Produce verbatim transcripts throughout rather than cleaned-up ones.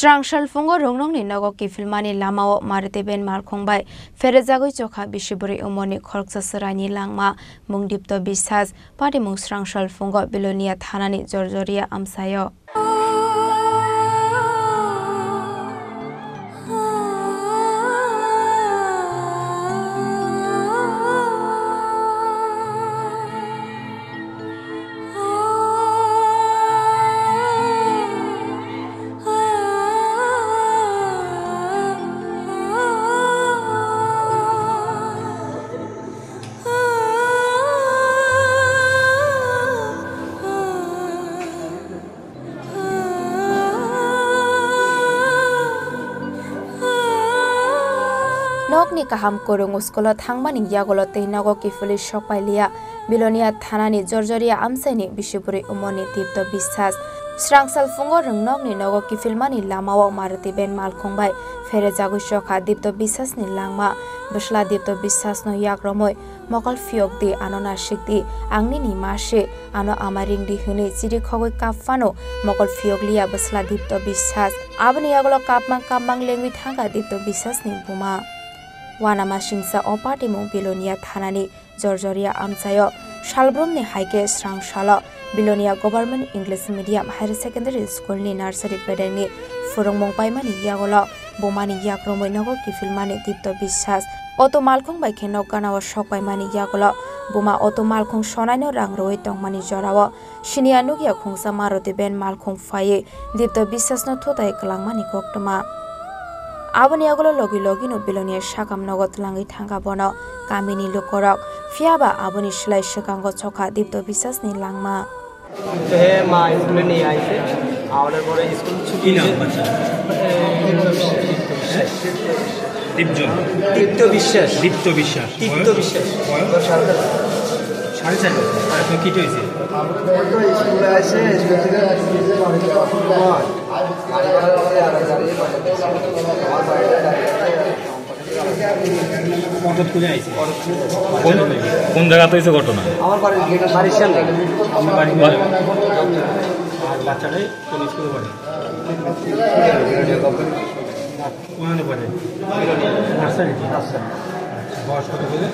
Srangsal phungo Rwngnokni nogo kiphilmani lamao Maruti van malkhung bai pherejagwi chokha bisi bwrwi umorni khoroksa chwraini langma mung Dipto Biswas, patimung Srangsal phungo Bilonia thanani Jorjoria amchaio. Nokni kaham kwrwng school-o thangmani yagulo tei nogo kiphilwi sokpai liya Bilonia thanani Jorjoria amchaini bisi bwrwi umorni Dipto Biswas. Srangsal phungo Rwngnokni nogo kiphilmani lamao Maruti van malkhung bai pherejagwi chokha Dipto Biswasni langma. Bwsla Dipto Biswasno yak romwi, "Mokol phiyok di, ano nasik di, ang nini ma se, ano ama ring di," hwnwi chirikhogwi kap phano mokol phiyok liya bwsla Dipto Biswas. Aboni yagulo kapmang kapmang lengwi thangkha Dipto Biswasni buma. Uanamasingcha o patimung Bilonia thanani Jorjoria amchaio. Salbrumni hai khe Srangsalo Bilonia Government English Medium Higher Secondary School-ni nursery bedengni phwrwngmung paimani yagulo bumani yak romwi nogo kiphilmani Dipto Biswas. Auto malkhung bai khe nok ganao sok paimani yagulo buma auto malkhung sonaino rang rwui tongmani jorao siniya nukya khungsa Maruti van malkhung phaiwi Dipto Biswasno thutai kwlangmani koktwma. Aboni yagulo logi logino Bilonia sakam nogo twlangwi thangkha bono kamini lukorok. Phiyaba aboni slai swkango chokha Dipto Biswasni langma. হে মা স্কুলে নিয়ে আইছে, আওয়ার পরে স্কুল ছুটি কি নাম হয়েছে। বাচ্চা? দীপজন। দীপ্ত বিশ্বাস। দীপ্ত বিশ্বাস। দীপ্ত বয়স? বিশ্বাস। বয়স? সাড়ে চার বছর। এখন কি হয়েছে? স্কুলে আছে, স্কুল থেকে বাড়িতে আসলে আমার বাড়িতে আর আমার বাড়িতে হঠাৎ করে আইছে। কোন, কোন জায়গাতে হয়েছে ঘটনা? আমার বাড়ির গেটের বাড়ির সামনে। আমার বাড়ির বা- আর বাচ্চাটাই কোন স্কুলে পড়ে? কোন স্কুলে পড়ে? নার্সারিতে? নার্সারি। বয়স কত বলে?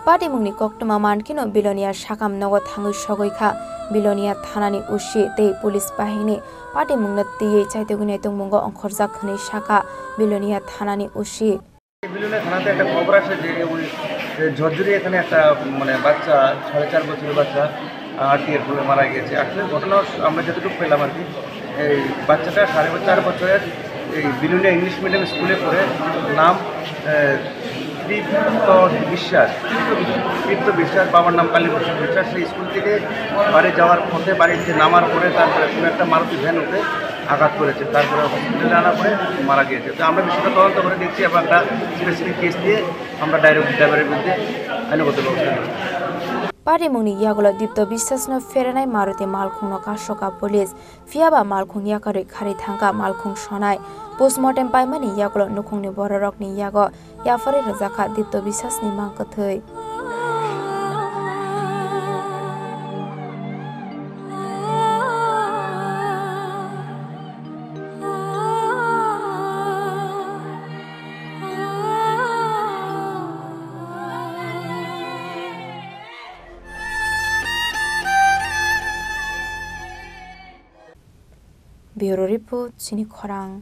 Patimungni koktwma mankheno Bilonia sakam nogo thangwi sogwi kha. Bilonia thanani O C tei police bahini patimungno twiwi chaitugwi naitongmungo ongkhorjak hwnwi sakha Bilonia thanani O C. Belonia থানাতে একটা খবর আসে যে ওই যে ঝরঝরি এখানে একটা মানে বাচ্চা, সাড়ে চার বছরের বাচ্চা, আহ, আটটি এর ফলে মারা গিয়েছে। আসলে ঘটনা আমরা যতটুকু পেলাম আর কি, এই বাচ্চাটা সাড়ে চার বছরের, এই বিলোনিয়া ইংলিশ মিডিয়াম স্কুলে পড়ে, নাম, আহ, তৃপ্ত বিশ্বাস, তৃপ্ত বিশ্বাস, বাবার নাম কালীপ্রসাদ বিশ্বাস। সেই স্কুল থেকে বাড়ি যাওয়ার পথে, বাড়িতে নামার পরে তারপরে কোনো একটা মারুতি ভ্যান ওকে আঘাত করেছে, তারপরে হসপিটালে আনার পরে মারা গিয়েছে। তো আমরা বিষয়টা তদন্ত করে দেখছি এবং একটা স্পেসিফিক কেস দিয়ে আমরা ডাইরেক্ট ড্রাইভারের বিরুদ্ধে আইনগত ব্যবস্থা নেব। Patimungni yagulo Dipto Biswasno pherenai Maruti malkhungno kasoka police, phiyaba malkhung yakarwi kharwi thangkha malkhung sonai. Postmortem paimani yagulo nukhungni bororokni yago yapharwi rwjakha Dipto Biswasni mang kwthwi. Bureau Report, Chini Khorang.